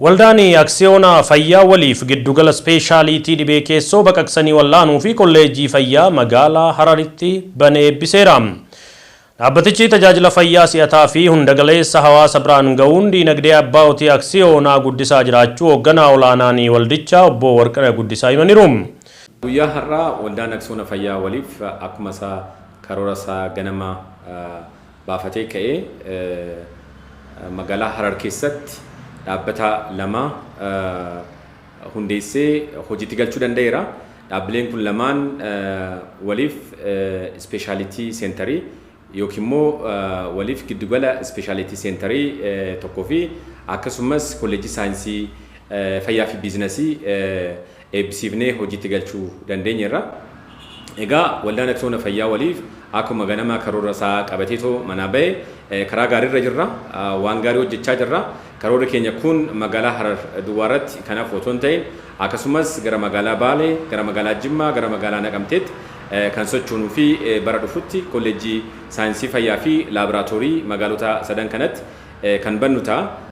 Waldaan Aksiyoona Fayyaa Waliif giddugala ispeeshaaliitii dhibee keessoo baqaqsanii wal'aanuu fi kolleejjii fayyaa magaalaa Hararitti bane eebbiseera. Dhaabbatichi tajaajila fayyaa si'ataa fi hundagaleessa hawaasa biraan ga'uun diinagdee abbootii aksiyoonaa guddisaa jiraachuu hoogganaa olaanaan waldichaa obbo Warqinaa Guddisaa himaniiru. Guyyaa har'aa Waldaan Aksiyoona Fayyaa Waliif akkuma isaa karoora isaa ganama baafatee ka'ee magaalaa Harar keessatti dhaabbata lama hundeessee hojiitti galchuu danda'eera. Dhaabbileen kun lamaan Waliif Specialty Center yookiin immoo Waliif giddugala Specialty Center tokkoo fi akkasumas kolleejjii saayinsii fayyaa fi biizinasii eebbisiifnee hojiitti galchuu dandeenyeerra. Egaa Waldaan Aksiyoona Fayyaa Waliif akkuma ganama karoora isaa qabateetoo manaa bahe karaa gaariirra jirra. Waan gaarii hojjechaa jirra. Karoorri keenya kun magaalaa Harar duwwaarratti kanaaf otoo hin ta'in akkasumas gara magaalaa Baalee, gara magaalaa Jimmaa, gara magaalaa Naqamteetti kan sochoonuu fi bara dhufutti kolleejjii saayinsii fayyaa fi laaboraatoorii magaalota sadan kanatti kan bannu ta'a.